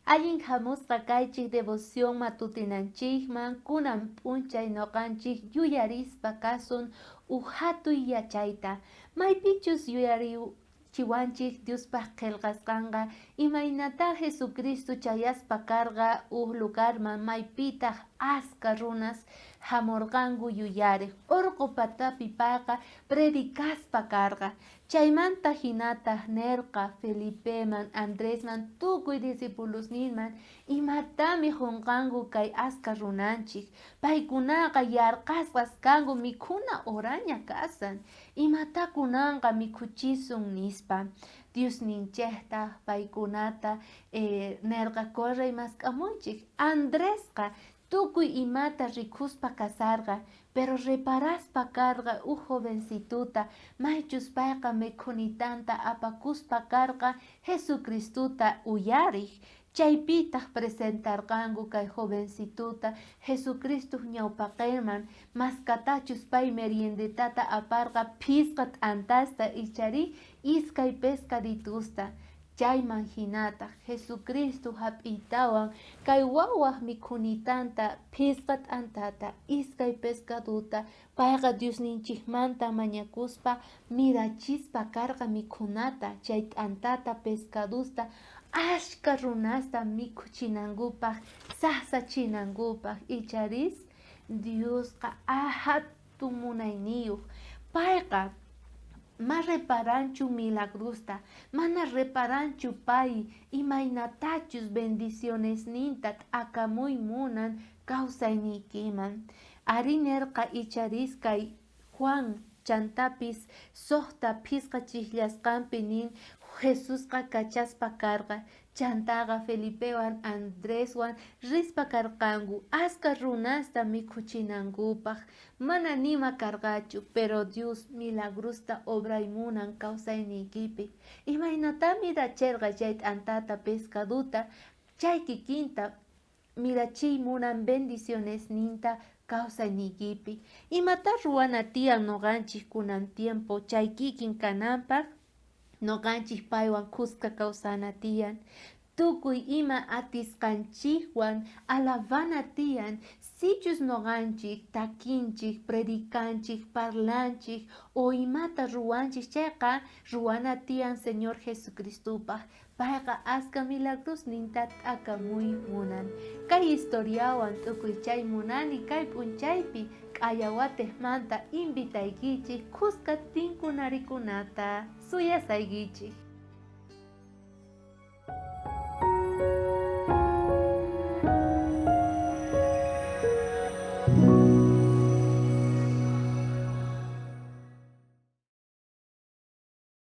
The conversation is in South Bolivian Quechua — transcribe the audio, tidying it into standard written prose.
Allin jamusqa kaychej devoción matutinanchejman kunan p'unchay noqanchej yuyarispa kasun uj jatuy yachayta, maypichus yuyarichiwanchej Diospaj qhelqasqanqa imaynatá Jesucristo chayaspa karqa uj lugarman maypitaj askha runas jamorqanku yuyarej. Orqo patapi payqa predicaspa karqa. Chaymanta jinataj nerqa Felipeman, Andresman, tukuy discipulosninman, Imatá mikhonqanku kay askha runanchej? Paykunaqa yarqasqas kanku mikhuna horaña kashan. Imatá kunanqa mikhuchisun? nispa. Diosninchejtaj paykunata nerqa, Correy mask'amuychej. Andresqa Tukuy imata rikuspa kasarqa, pero reparaspa karqa uj jovencituta, maychus payqa mikhunitanta apakuspa karqa Jesucristota uyarej. Chaypitaj presentarqanku kay jovencituta Jesucristoj ñawpaqenman, maskatachus pay meriendetata aparqa phisqa t'antasta icharí iskay pescaditusta. Chayman jinataj, Jesucristo jap'iytawan kay wawaj mikhunitanta, phisqa t'antata, iskay pescadota, payqa Diosninchejmanta mañakuspa mirachispa karqa mikhunata, chay t'antata, pescadosta ashkha runasta mikhuchinankupaj, sajsachinankupaj. Icharis Diosqa jatun munayniyoj. Payqa ma reparanchu milagrosta, mana reparanchu pay imaynatachus bendicionesninta t'akamuy munan kawsayniykiman. Arí nerqa icharis kay Juan chantapis sojta phisqa chijllasqanpi nin Jesusqa kachaspa karqa. Chantaqa Felipewan Andreswan rispa karqanku askha runasta mikhuchinankupaj. Mana nima karqachu, pero Dios milagrosta obray munan kawsayniykipi. Imaynatá miracherqa chay t'antata pescadota chay kikinta mirachiy munan bendicionesninta kawsayniykipi. Imatá ruwana tiyan noqanchej kunan tiempo chay kikin kananpaj? Noqanchej paywan khuska kawsana tiyan. Tukuy ima atisqanchejwan alabana tiyan. Sichus noqanchej takinchej, predicanchej, parlanchej o imata ruwanchej chayqa, ruwana tiyan Señor Jesucristopaj. Payqa askha milagrosninta t'akamuy munan. Kay historiawan tukuy chay munani kay p'unchaypi k'ayawatejmanta invitaykichej khuska tinkunarikunata suyasaykichej.